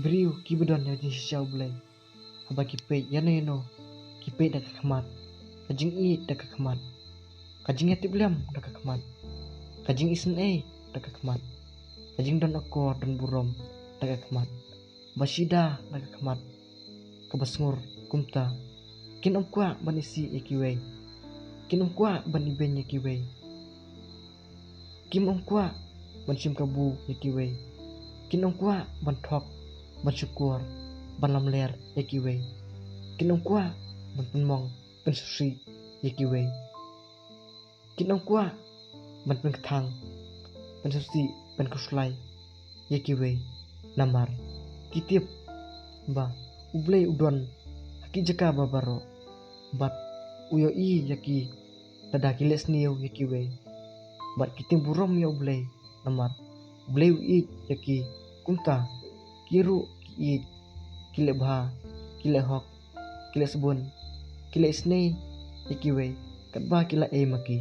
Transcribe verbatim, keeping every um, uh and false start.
Briew kiba don ïa ka jingshisha U Blei, haba ki peit ïano ïano, ki peit da ka khmat, ka jingïeit da ka khmat, ka jingïatiplem da ka khmat, ka jingisynei da ka khmat, ka jingdon akor don burom da ka khmat, ba shida da ka khmat, kaba sngur. Kumta kin ym kwah ban isih ïa kiwei, kin ym kwah ban ibeiñ ïa kiwei, kin ym kwah ban shim kabu ïa kiwei, kin ym kwah ban thok, ban shukor, ban lamler ïa kiwei, kin ym kwah ban pynmong pynsyrsieh ïa kiwei, kin ym kwah ban pynkthang, pynsyrsieh, pynkhuslai ïa kiwei. Namar ki tip ba U Blei u don ha ki jaka ba baroh, bad u ïohi ïa ki lada ki leh sniew ïa kiwei, bad ki tieng burom ïa U Blei. Namar U Blei u ïeit ïa ki. Kumta ki ruh ki ïeit, ki leh bha, ki leh hok, ki leh sbun, ki leh isynei ïa kiwei katba ki la ei ma ki.